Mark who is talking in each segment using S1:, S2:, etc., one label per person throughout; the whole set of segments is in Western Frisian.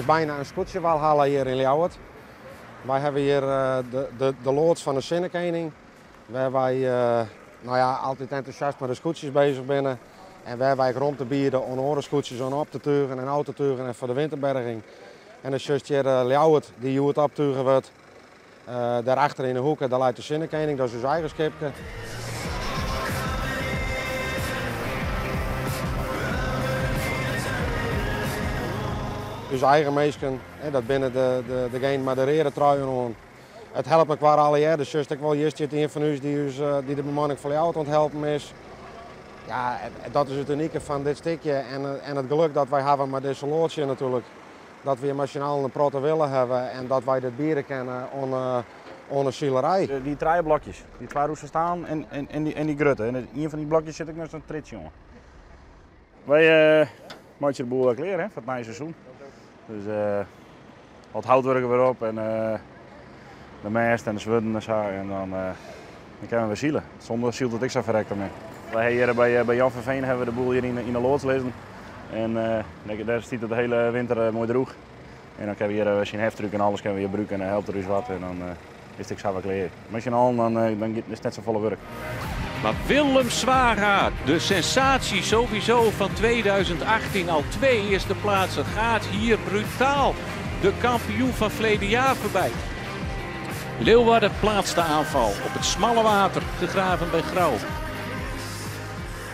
S1: is bijna in skûtsjewalhalla hjir yn Ljouwert. Wy hawwe hjir de loads fan de Sinnekening, wêr wy no ja, altyd entûsjast mei de skûtsjes bezich binne en wêr wy ek romte biede oan oare skûtsjes om op te tugen en ôf te tugen en foar de winterberging. En dan sjochst hjir Ljouwert dy't hjoed optuge wurdt. Dêrachter yn de hoeke, dêr leit de Sinnekening, dat is ús eigen skipke. Us eigen minsken, dat binne degenen mei de reade truien oan. It helpt mekoar allegear. Dus sjochst ek wol, hjir stiet ien fan ús dy't de bemanning fan Ljouwert oan it helpen is. Ja, dat is it unike fan dit stikje en it geluk dat wy hawwe mei dizze loads hjir natuerlik. Dat wy mei syn allen in protte wille hawwe en dat wy dit biede kinne oan de silerij.
S2: Dy trije blokjes, dy twa roest staan en dy grutte. En ien fan dy blokjes sit ek noch sa'n tritsje oan. Wy meitsje de boel wer klear hè, foar it nije seizoen. Dus al it houtwurk wer op en de mêst en de swurden en sa. En dan kinne we wer sile. Sûnder sylt it ek sa ferrekte min. Wy ha hjir by Jan van Veen hawwe we de boel hjir yn de loads lizzen. En dêr stiet it de hiele winter moai droech. En dan kinne we hjir syn heftruck en alles kinne we hjir brûke en dan helpt er ús wat en dan is it ek sa wer klear. Mei syn allen dan is it net safolle wurk.
S3: Maar Willem Zwaga, de sensatie sowieso van 2018, al twee eerste plaatsen, gaat hier brutaal de kampioen van verleden jaar voorbij. Leeuwarden plaatst de aanval op het smalle water, gegraven bij Grou.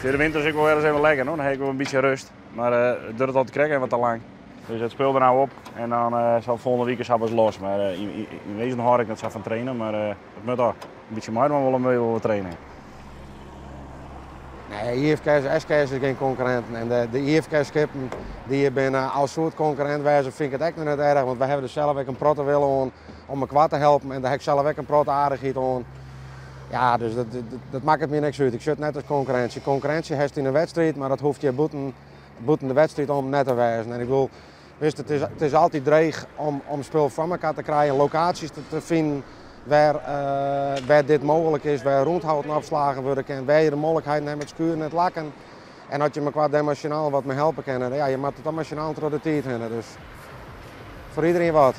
S2: De winter is ek wol ergens even lekker, no? Dan ha ik wol in bytsje rêst. Mar it duorret altyd krekt even wat te lang. Dus it spul der no op en dan sil folgjende wike sa wer los. Mar yn wezen hâld ik net sa fan trainen, mar it moat al. In bytsje meidwaan wol we wol trainen.
S1: Nee, IFKS, SKS is gjin konkurrinten. En de IFKS-skippen dy't hjir binne, al soe it konkurrint wêze, fyn ik it ek noch net erch. Want wy hawwe der sels ek in protte wille oan om mekoar te helpen. En dêr ha ik sels ek in protte aardichheid oan. Ja, dus dat makket my niks út. Ik sjoch it net as konkurrinsje. Konkurrinsje hast yn in wedstriid, mar dat hoecht hjir bûten de wedstriid om net te wêzen. En ik bedoel, witst, it is altyd dreech om spul foar mekoar te krijen, lokaasjes te finen wêr dit mooglik is, wêr rûnhouten opslagen wurde kin, wêr je de mooglikheden ha met skuren en it lakken. En as je mekoar dêr mei syn allen wat mei helpe kinne, ja, je moatte toch mei syn allen troch de tiid hinne. Dus foar iderien wat.